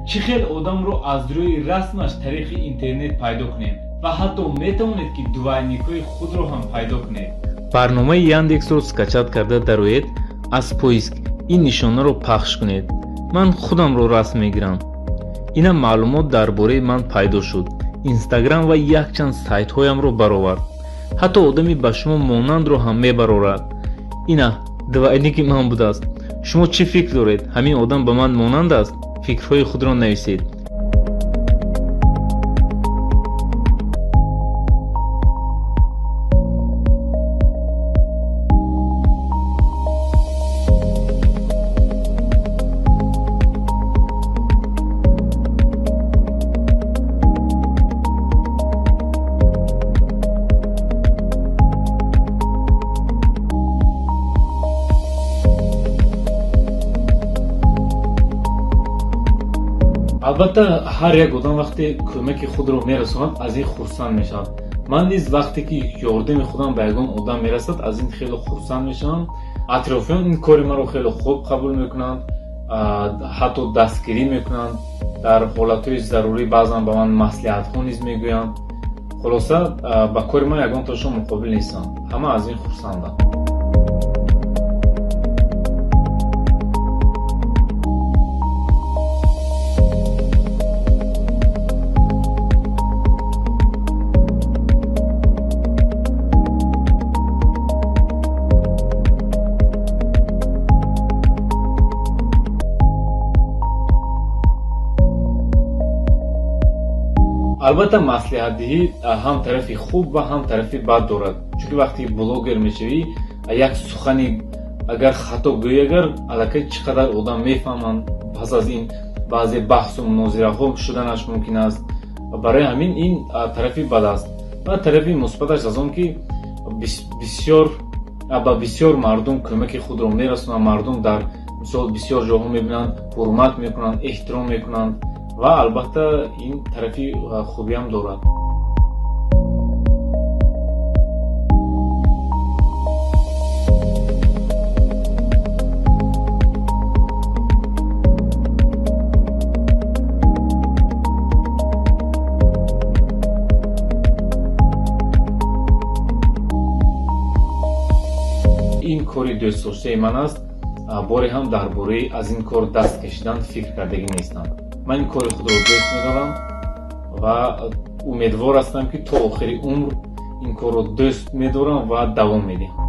Чӣ хел одамро аз рӯи расмаш тариқи интернет пайдо кунем ва ҳатто метавонед, ки двойникҳои худро ҳам пайдо кунед. Барномаи Яндексро скачать карда дароед, аз поиск ин нишонаро пахш кунед. Ман худамро расм мегирам. Ина маълумот дар бораи ман пайдо шуд. Инстаграм ва якчанд сайтҳоямро баровард. Ҳатто одами ба шумо монандро ҳам мебарорад. Ина двойники ман будааст. Шумо чӣ фикр доред? Ҳамин одам ба ман монанд аст? Фикрҳои худро нависед. Албатта, ҳар як одам вақте кӯмаки худро мерасонад, аз ин хурсанд мешавад. Ман низ вақте ки ёрдами худам ба ягон одам мерасад, аз ин хеле хурсанд мешавам. Атрофиён ин кори маро хеле хуб қабул мекунанд, ҳатто дастгирӣ мекунанд. Дар ҳолатҳои зарурӣ баъзан ба ман маслиҳатҳо низ мегӯянд. Хулоса, ба кори ман ягонтошон муқобил нестанд, ҳама аз ин хурсанданд. Албатта, маслиҳатдиҳӣ ҳам тарафи хуб ва ҳам тарафи бад дорад, чунки вақте блогер мешавӣ, як сухани агар хато гӯӣ, агар аллакай чӣ қадар одам мефаҳманд, пас аз ин баъзе баҳсу мунозираҳо шуданаш мумкин аст. Барои ҳамин ин тарафи бад аст. Ва тарафи мусбаташ аз он ки бисёр ба бисёр мардум кӯмаки худро мерасонанд. Мардум дар мисол бисёр ҷоҳо мебинанд, ҳурмат мекунанд, эҳтиром мекунанд ва албатта ин тарафи хубиам дорад. Ин кори дӯстдоштаи ман аст. Боре ҳам дар бораи аз ин кор даст кашидан фикр кардагӣ нестам. Ман ин кори худро дӯст медорам ва умедвор ҳастам, ки то охири умр ин корро дӯст медорам ва давом медиҳам.